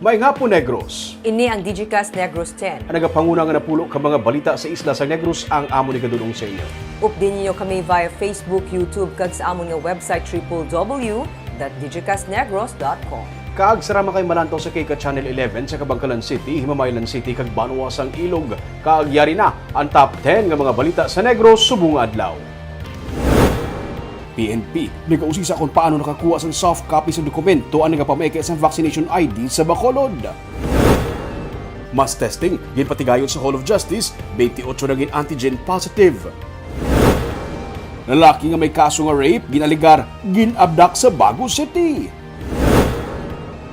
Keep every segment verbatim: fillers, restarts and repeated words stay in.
Maayong hapon, Negros. Ini ang Digicast Negros ten. Ang nagapanguna nga napulo ka mga balita sa isla sa Negros ang amon igadul-ong sa inyo. Updi ninyo kami via Facebook, YouTube, kag sa amon nga website, triple W dot digicast negros dot com. Kag sarama kay malantaw sa K K Channel eleven sa Kabankalan City, Himamaylan City, kag banwa sang Ilog. Kag yari na ang top ten nga mga balita sa Negros subong nga adlaw. P N P nagausisa kon paano nakakuha sang soft copy sang dokumento ang nagapamaiki sang vaccination I D sa Bacolod. Mass testing ginpatigayon sa Hall of Justice, twenty-eight na gin-antigen positive. Lalaki nga may kaso nga rape ginalegar gin-abduct sa Bago City.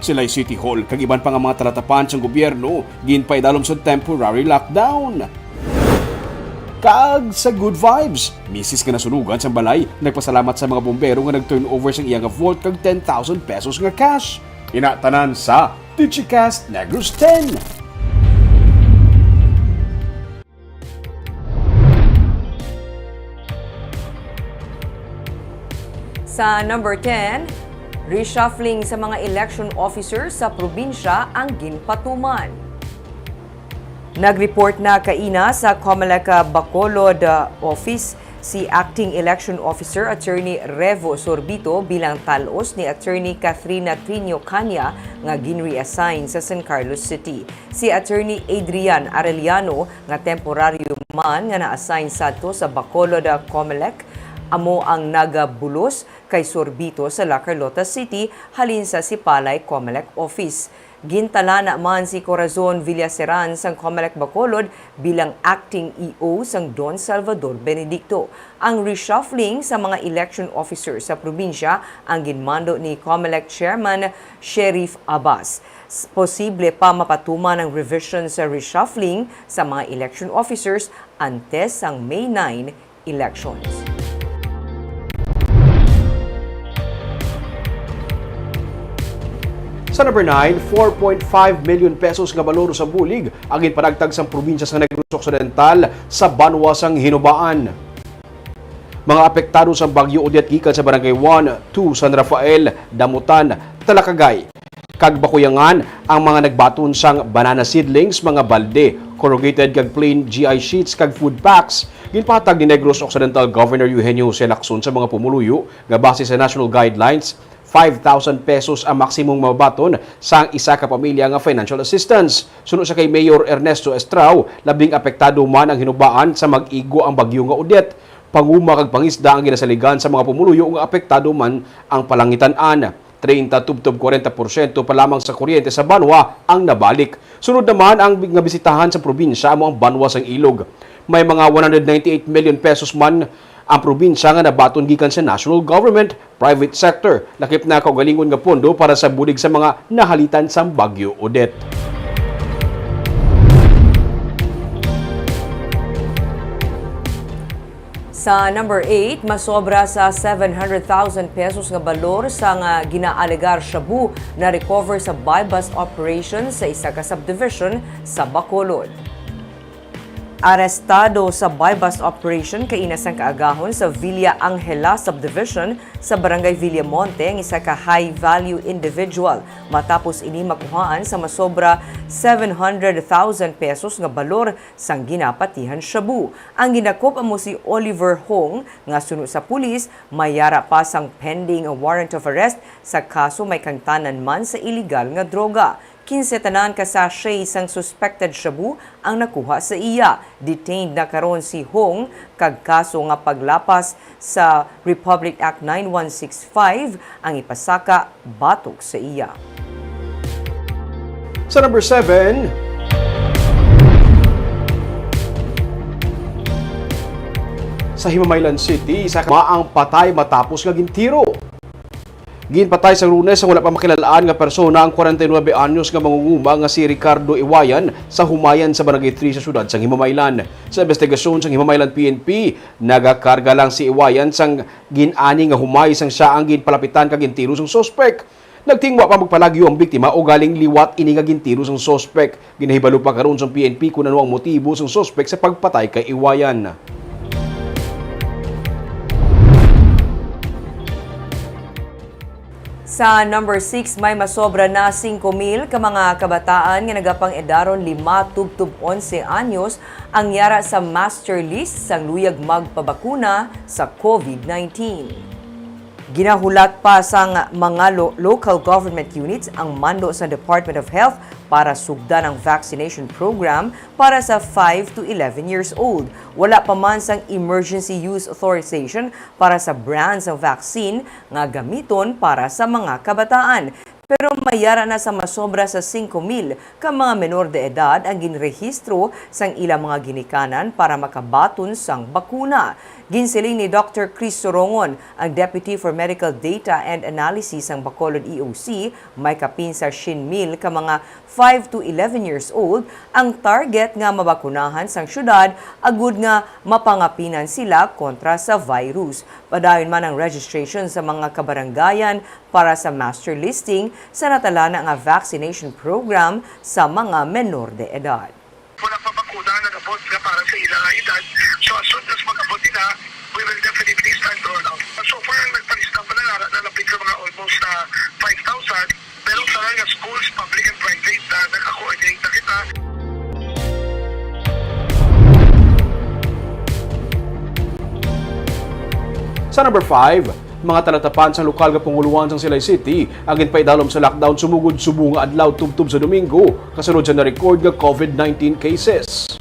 Silay City Hall kag iban pa nga mga talatapan sang gobyerno ginpaidalom sa temporary lockdown. Kag sa Good Vibes, misis nga nasunugan sang balay nagpasalamat sa mga bombero nga nag-turnover sang iya nga vault kag ten thousand pesos nga cash. Ina tanan sa Digicast Negros ten. Sa number ten, reshuffling sa mga election officers sa probinsya ang ginpatuman. Nag-report na kaina sa Comelec, ah, Bacolod, ah, Office si Acting Election Officer Attorney Revo Sorbito bilang tal-os ni Attorney Kathrina Trinio Cania nga gin-reassign sa San Carlos City. Si Attorney Adrian Arellano nga temporaryo man nga na-assign sadto sa Bacolod, ah, Comelec, amo ang nagabulos kay Sorbito sa La Carlota City halin sa Sipalay Comelec Office. Gintalana man si Corazon Villaseran sang Comelec Bacolod bilang acting E O sang Don Salvador Benedicto. Ang reshuffling sa mga election officer sa probinsya ang ginmando ni Comelec Chairman Sheriff Abbas. S-, posible pa mapatuman ang revision sa reshuffling sa mga election officers antes sang May nine elections. Sa number nine, four point five million pesos nga balor sa bulig ang ginpanagtag sang probinsya sa Negros Occidental sa banwa sang Hinubaan. Mga apektado sang Bagyo Odette gikan sa Barangay one, two, San Rafael, Damutan, Talakagay, kag Bakuyangan ang mga nagbaton sang banana seedlings, mga balde, corrugated kag plain G I sheets, kag food packs. Ginpahatag ni Negros Occidental Governor Eugenio Jose Lacson sa mga pumuluyo nga base sa national guidelines, five thousand pesos ang maksimum mabaton sang isa ka pamilya nga financial assistance. Suno sa kay Mayor Ernesto Estrao, labing apektado man ang Hinubaan sa mag-igo ang bagyo nga Odette. Panguma kag pangisda ang ginasaligan sa mga pumuluyo nga apektado man ang palangitan-an. Treinta tubtob kwarenta porsyento pa lamang sa kuryente sa banwa ang nabalik. Sunod naman ang bi-, nga bisitahan sa probinsya amo ang banwa sang Ilog. May mga one hundred ninety-eight million pesos man ang probinsya nga nabaton gikan sa national government, private sector, lakip na kaugalingon nga pondo para sa bulig sa mga nahalitan sang Bagyo Odette. Sa number eight, masobra sa seven hundred thousand pesos nga balor sang, ah, ginaalegar shabu na-recover sa buy-bust operation sa isa ka subdivision sa Bacolod. Arestado sa buy-bust operation kaina sang kaagahon sa Villa Angela Subdivision sa Barangay Villamonte ang isa ka high-value individual matapos ini makuhaan sa masobra seven hundred thousand pesos nga balor sang ginapatihan shabu. Ang ginakop amo si Oliver Hong nga suno sa pulis may yara pa sang pending warrant of arrest sa kaso may kaangtanan man sa iligal nga droga. Kinse tanan ka sachet sang suspected shabu ang nakuha sa iya. Detained na karon si Hong kag kaso nga paglapas sa Republic Act nine one six five ang ipasaka batok sa iya. Sa number seven, sa Himamaylan City, isa ka maang patay matapos nga gintiro. Ginpatay sa Lunes ang wala pa makilal-an nga persona ang kwarenta y nuebe anyos nga mangunguma nga si Ricardo Iwayan sa Humayan sa Barangay three sa siyudad sang Himamaylan. Sa investigasyon sang Himamaylan P N P, nagakarga lang si Iwayan sang gin-ani nga humay sang sia ang ginpalapitan kag gintiro sang suspek. Nagtingwa pa magpalagyo ang biktima, ugaling liwat ini nga gintiro sang suspek. Ginahibalo pa karon sang P N P kon ano ang motibo sang suspek sa pagpatay kay Iwayan. Sa number six, may masobra na singko mil ka mga kabataan nga nagapang-edaron lima tubtob onse anyos ang yara sa master list sang luyag magpabakuna sa COVID nineteen. Ginahulat pa sang mga lo-, local government units ang mando sa Department of Health para sugdan ang vaccination program para sa five to eleven years old. Wala pa man sang emergency use authorization para sa brand sang vaccine nga gamiton para sa mga kabataan. Pero may yara na sa masobra sa singko mil ka mga menor de edad ang ginrehistro sang ilang mga ginikanan para makabaton sang bakuna. Ginsiling ni Doctor Chris Sorongon, ang Deputy for Medical Data and Analysis sang Bacolod E O C, may kapin sa siyam mil ka mga five to eleven years old ang target nga mabakunahan sang syudad agud nga mapangapinan sila kontra sa virus. Padayon man ang registration sa mga kabarangayan para sa master listing sa natalana nga vaccination program sa mga menor de edad. Wala pa bakuna nga nag-abot nga para sa ila nga edad. So, as soon as mag-abot sila, we will definitely start roll out. So far, ang nagpalista pa lang, ara na lapit sa mga almost, ah, five thousand. Pero sa nga schools, public and private, na nagka-coordinate na kita. Sa number five, mga talatapan sa lokal nga panguluan sang Silay City ang ginpaidalom sa lockdown sumugod subong nga adlaw tubtob sa Domingo, kasunod sa na-record nga COVID nineteen cases.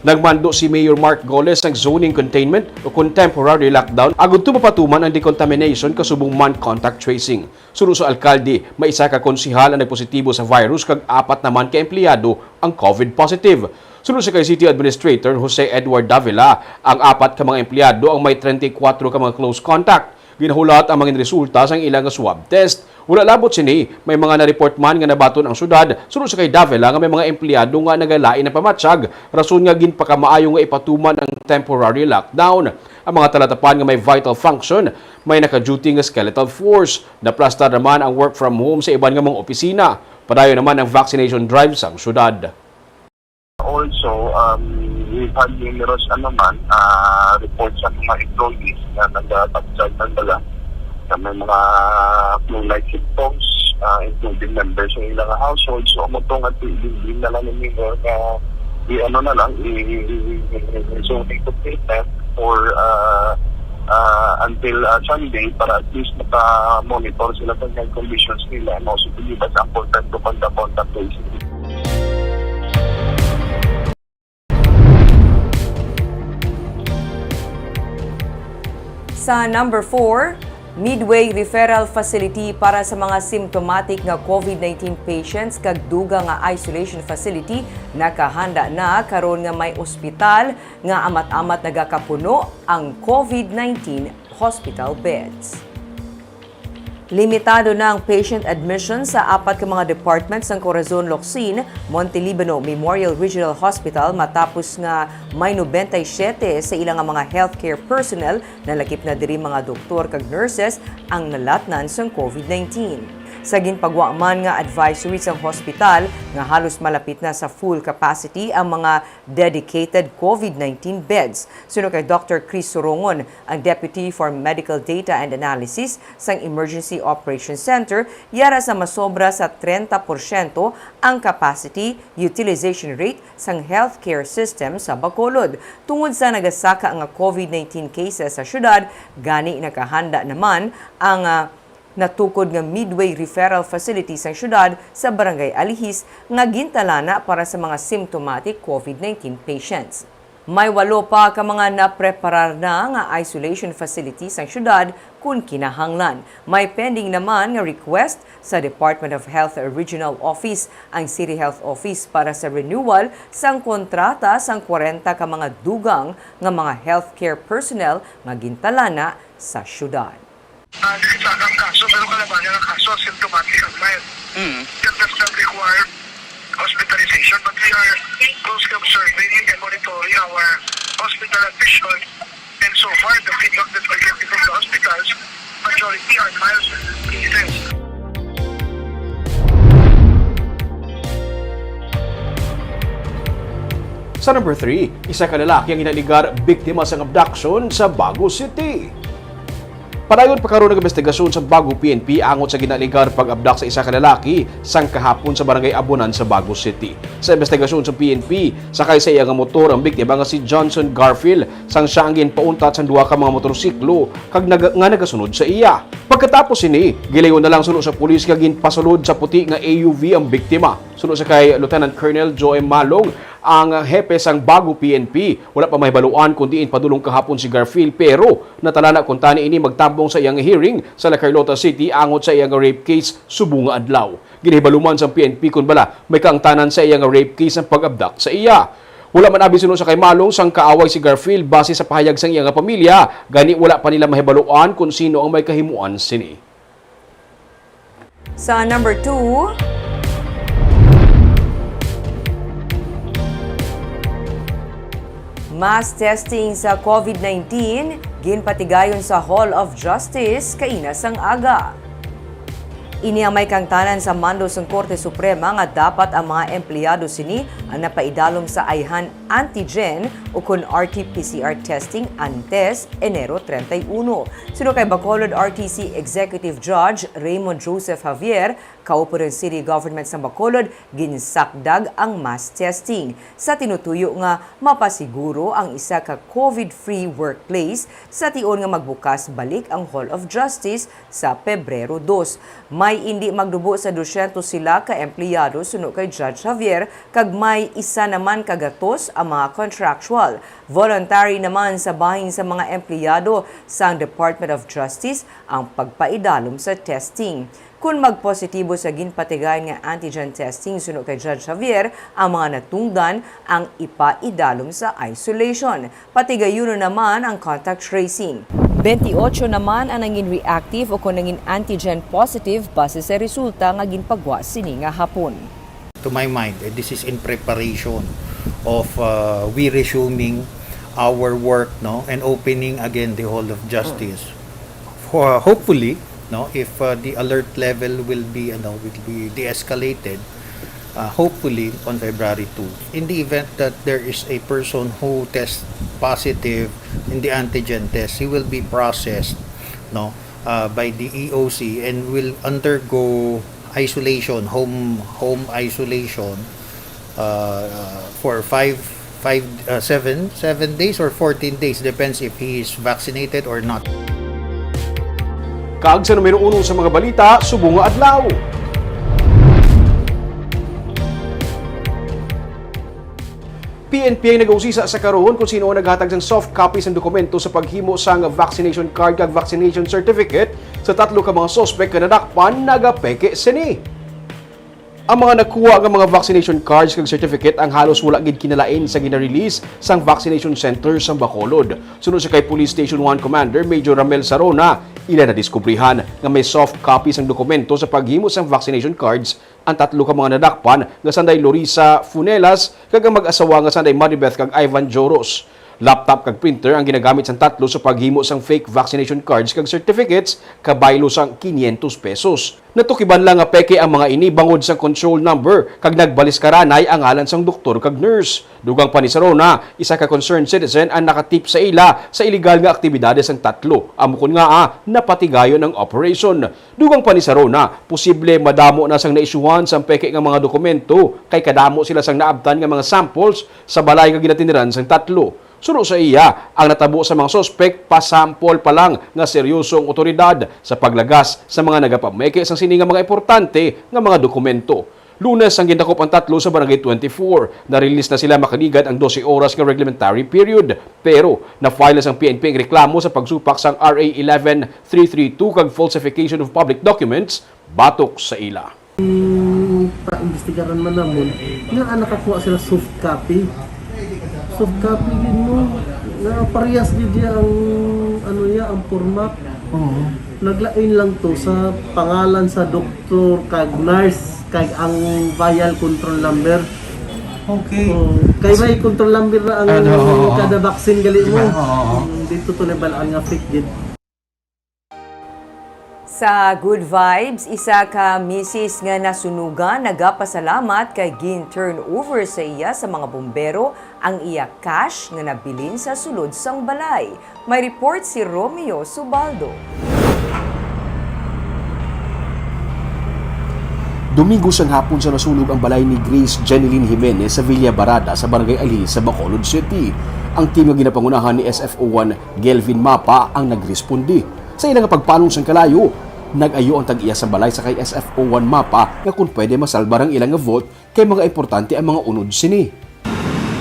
Nagmando si Mayor Mark Goles sang zoning containment o kon temporary lockdown agud to mapatuman ang decontamination kasubong man contact tracing. Suno sa alkalde, may isa ka konsehal ang nagpositibo sa virus kag apat naman ka empleyado ang COVID positive. Suno sa kay City Administrator Jose Edward Davila, ang apat ka mga empleyado ang may treinta y cuatro ka mga close contact. Ginahulat ang mga resulta sang ila nga swab test. Wala labot sini, may mga na-report man nga nabaton ang syudad, suno sa kay Davila nga may mga empleyado nga nagalain ang pamatyag, rason nga ginpakamaayo nga ipatuman ang temporary lockdown. Ang mga talatapan nga may vital function, may naka-duty nga skeletal force. Naplastar naman ang work from home sa iban nga mga opisina. Padayon naman ang vaccination drive sang syudad. Also, um, we've had numerous, ano man, ah, reports sa mga employees na nagpatsyag ng dala na may mga flu-like symptoms, ah, including members ng ilang household. So, amo to nga, i-, i-, i-, na lang ni Mayor nga i-, ano na lang, i-, i-, i-, i-, zoning containment for, ah, ah, until, ah, Sunday para at least maka-monitor sila sa health conditions nila, no? So, to give us ample time to conduct contact tracing. Sa number four, Midway Referral Facility para sa mga symptomatic nga COVID nineteen patients kag dugang nga isolation facility nakahanda na karon nga may ospital nga amat-amat nagakapuno ang COVID nineteen hospital beds. Limitado na ang patient admission sa apat ka mga department sang Corazon Locsin, Montelibano Memorial Regional Hospital matapos nga may nobenta y siyete sa ila nga mga healthcare personnel, nalakip na diri mga doktor kag nurses, ang nalatnan sang COVID nineteen. Sa ginpagwa man nga advisory sang hospital nga halos malapit na sa full capacity ang mga dedicated COVID nineteen beds. Suno kay Doctor Chris Sorongon, ang Deputy for Medical Data and Analysis sang Emergency Operations Center, yara sa masobra sa trenta porsyento ang capacity utilization rate sang healthcare system sa Bacolod. Tungod sa nagasaka nga COVID nineteen cases sa syudad, gani nakahanda naman ang, ah, natukod nga Midway Referral Facility sang syudad sa Barangay Alihis nga gintalana para sa mga symptomatic COVID nineteen patients. May walo pa ka mga napreparar na nga isolation facility sang syudad kon kinahanglan. May pending naman nga request sa Department of Health Regional Office ang City Health Office para sa renewal sang kontrata sang kwarenta ka mga dugang nga mga healthcare personnel nga gintalana sa syudad. Ah, sakit sa akang kaso, pero kalabanan ang kaso, symptomatic and mild. Mm. That does not require hospitalization, but we are closely observing and monitoring our hospital admission. And so far, the feedback that we're getting from the hospitals, majority are mild cases. Sa number three, isa ka lalaki ang ginaligar biktima sang abduction sa Bago City. Padayon pa karon ang investigasyon sa Bago P N P angot sa ginaalegar pag-abdak sa isa ka lalaki sang kahapon sa Barangay Abunan sa Bago City. Sa investigasyon sa P N P, sakay sa iya nga motor ang biktima nga si Johnson Garfield, sang siya ang ginpauntat sang duha ka mga motorsiklo kag nag-, nga nagasunod sa iya. Pagkatapos sini, gilayon na lang suno sa pulis nga ginpasulod sa puti nga A U V ang biktima. Suno sa kay Lieutenant Colonel Joe M. Malong, ang hepe sang Bago P N P, wala pa mahibaluan kung diin padulong kahapon si Garfield, pero natalana kuntani ini magtambong sa iyang hearing sa La Carlota City angot sa iyang rape case subong nga adlaw. Ginahibaluman sang P N P kon bala may kaangtanan sa iya nga rape case ang pag-abdak sa iya. Wala man abi suno sa kay Malong sang kaaway si Garfield base sa pahayag sang iya nga pamilya, gani wala pa nila mahibaluan kon sino ang may kahimuan sini. Sa number two, mass testing sa COVID nineteen ginpatigayon sa Hall of Justice kaina sang aga. Ini ang may kaangtanan sa mando sang Korte Suprema nga dapat ang mga empleyado sini ang napaidalom sa ayhan antigen o kon R T P C R testing antes Enero treinta y uno. Suno kay Bacolod R T C Executive Judge Raymond Joseph Javier, kaupo sang City Government sa Bacolod, ginsakdag ang mass testing sa tinutuyo nga mapasiguro ang isa ka COVID-free workplace sa tion nga magbukas balik ang Hall of Justice sa Pebrero dos. May indi magdubo sa dosyentos sila ka empleyado suno kay Judge Javier, kag may isa naman ka gatos ang mga contractual. Voluntary naman sa bahin sa mga empleyado sang Department of Justice ang pagpaidalom sa testing. Kon magpositibo sa ginpatigayon nga antigen testing suno kay Judge Javier, ang mga natungdan ang ipaidalom sa isolation. Patigayunon naman ang contact tracing. Twenty-eight naman ang nangin reactive o kon nangin antigen positive base sa resulta nga ginpagwa sini nga hapon. To my mind, eh, this is in preparation of, uh, we resuming our work, no, and opening again the Hall of Justice. For, hopefully, no, if, uh, the alert level will be, ano, will be de-escalated, uh, hopefully on February two. In the event that there is a person who tests positive in the antigen test, he will be processed, no, uh, by the E O C and will undergo isolation, home, home isolation, uh, for five, five, uh, seven, seven days or fourteen days, depends if he is vaccinated or not. Kag sa numero uno sa mga balita subong nga adlaw. P N P ang nagausisa sa karon kung sino ang naghatag sang soft copy sang dokumento sa paghimo sang vaccination card kag vaccination certificate sa tatlo ka mga suspek nga nadakpan nagapeke sini. Ang mga nakuha nga mga vaccination cards kag certificate ang halos wala gid kinalain sa gina-release sang vaccination center sa Bacolod. Suno sa kay Police Station one Commander Major Ramel Sarona, ila nadiskubrihan nga may soft copy sang dokumento sa paghimo sang vaccination cards ang tatlo ka mga nadakpan nga sanday Lorisa Funelas kag ang mag-asawa nga sanday Maribeth kag Ivan Joros. Laptop kag printer ang ginagamit sang tatlo sa paghimo sang fake vaccination cards kag certificates, kabaylo sang quinientos pesos. Natukiban lang nga peke ang mga ini bangod sang control number kag nagbaliskaranay ang ngalan sang doktor kag nurse. Dugang pa ni Sarona, isa ka concerned citizen ang nakatip sa ila sa iligal nga aktibidades sang tatlo. Amo kon ngaa napatigayon ang operation. Dugang pa ni Sarona, posible madamo na sang naisyuhan sang peke nga mga dokumento kay kadamo sila sang naabtan nga mga samples sa balay nga ginatiniran sang tatlo. Suno sa iya, ang natabo sa mga suspek, pa-sample pa lang nga seryoso ang otoridad sa paglagas sa mga nagapameke sang sini nga mga importante nga mga dokumento. Lunes ang gindakop ang tatlo sa Barangay twenty-four. Na-release na sila makaligat ang dose oras nga reglementary period. Pero na-file na sang P N P ang reklamo sa pagsupak sang R A eleven three three two kag falsification of public documents batok sa ila. Mm, pa-imbestigaran man namon, nga, ah, nakakuha sila soft copy. Soft copy gid mo. Nga parehas gid niya ang, ano niya, ang format. Oo. Naglain lang to sa pangalan sa doktor kag nurse kag ang vial control number. Okay. Oh, kay may control number na ang, ano, oo, kada vaccine gali mo. Diba? Oo, oo. Mm, dito to nabal-an nga fake gid. Sa Good Vibes, isa ka misis nga nasunugan nagapasalamat kay gin-turn over sa iya sa mga bombero ang iya cash nga nabilin sa sulod sang balay. May report si Romeo Subaldo. Domingo sang hapon sa nasunog ang balay ni Grace Jeneline Jimenez sa Villa Barada sa Barangay Alhi sa Bacolod City. Ang team nga ginapangunahan ni S F O one Gelvin Mapa ang nagresponde. Sa ila nga pagpanong sang kalayo, nag-ayo ang tag-iya sa balay sa kay S F O one Mapa nga kung pwede masalbar ang ila nga vault kay mga importante ang mga unod sini.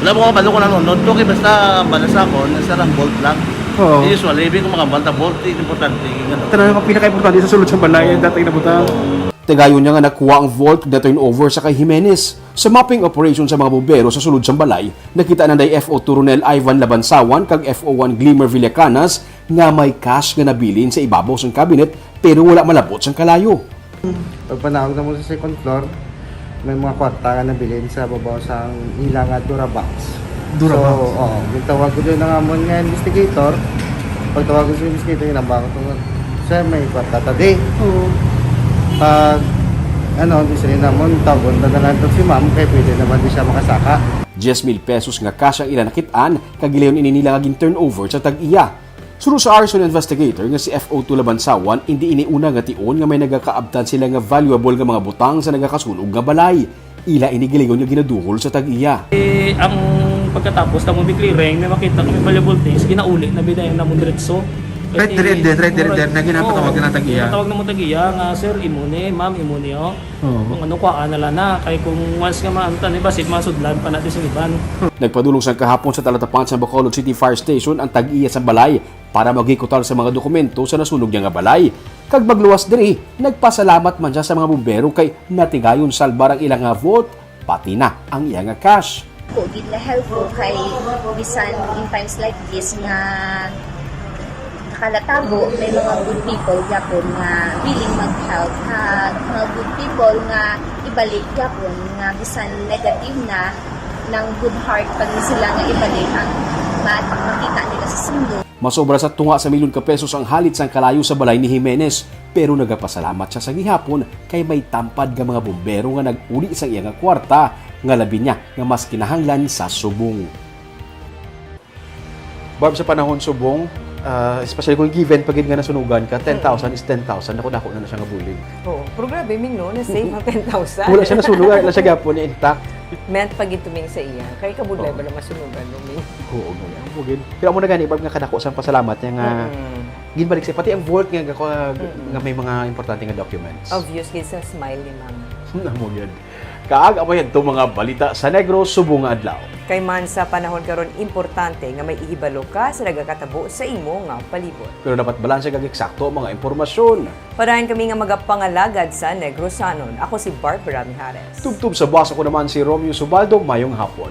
Wala mo kabalo kung ano, no? To, kay basta bala sa akon, sa lang vault lang. Oo. Usually, ibig ko makabanta vault, yung importante, yung ano. Tanan ang pinaka-importante sa sulod sa balay, ang dating nabutang. Oo. Tigayon niya nga nakuha ang vault nga turnover sa kay Jimenez. Sa mapping operation sa mga bumbero sa sulod sang balay, nakita na day F O two Ronel Ivan Labansawan kag F O one Glimmer Villacanas nga may cash nga nabilin sa ibabaw sang cabinet pero wala malabot sang kalayo. Pagpanawag na mo sa second floor, may mga kwarta nga nabilin sa babaw sang ila nga Durabox. Durabox. So, oo, gitawag ko din ang amon nga investigator. Pagtawag ko sa investigator, ginambang ko to, "Sir, may kwarta ta di." Oo. Pag, ano, di sila namon, tawagon ta na lang to si ma'am, kay pwede naman di siya makasaka. Diyes mil pesos nga cash ang ila nakit-an, kag gilayon ini nila nga gin-turnover sa tag-iya. Suno sa arson investigator nga si F O two Labansawan, indi ini una nga tion nga may nagakaabtan sila nga valuable nga mga butang sa nagakasunog nga balay. Ila ini gilayon nga ginaduhol sa tag-iya. Eh, ang pagkatapos, tamo may clearing, may makita kami valuable things, ginauli na bidayon namon diretso. Right there and then, right there and then, na ginapatawag na tag-iya. Tawag na mo tag-iya nga, "Sir, imo ni, ma'am, imo ni, oh." Oo. Kung ano, kuhaan na lang na. Kay kung once nga maano, tani, basit masudlan pa natin sa iban. Nagpadulong sang kahapon sa talatapan sa Bacolod City Fire Station ang tag-iya sa balay para magikutal sa mga dokumento sa nasunog niya nga balay. Kag magluwas diri, nagpasalamat man siya sa mga bumbero kay natigayon salbar ang ila nga vault, pati na ang iya nga cash. Ko gid na helpful kay bisan in times like this nga nakalatabo, may mga good people gyapon nga willing mag-help, ha, mga good people nga ibalik gyapon nga bisan negative na, nang good heart pa gid sila nga ibalik ang ma-, makita nila sa sundo. Masobra sa tunga sa milyon ka pesos ang halit sang kalayo sa balay ni Jimenez, pero nagapasalamat siya sa gihapon kay may tampad nga mga bumbero nga nag-uli sa iya nga kwarta, nga labi niya nga mas kinahanglan sa subong. Barb, sa panahon subong, ah, especially kung given pa gid nga nasunugan ka, ten thousand is ten thousand, dako-dako na na siya nga bulig. Oo. Pero grabe, Ming, no? Na-save ang ten thousand. Wala siya nasunog, wala siya gyapon, intact. Meant pa gid to, Ming, sa iya. Kay kabudlay ba na masunugan mo, Ming? Oo, gani. Amo gid. Pero amo na gani, Barb, nga kadako sang pasalamat niya nga ginbalik siya. Pati ang vault nga, nga, nga may mga importante nga documents. Obvious gid sa smile ni Ma'am. Amo gid. Kag amo yadto mga balita sa Negros subong nga adlaw. Kay man sa panahon karon, importante nga may ihibalo ka sa nagakatabo sa imo nga palibot. Pero dapat balanse kag eksakto ang mga impormasyon. Padayon kami nga magapangalagad sa Negrosanon. Ako si Barbara Mijares. Tubtob sa boss, ako naman si Romeo Subaldo. Mayong hapon.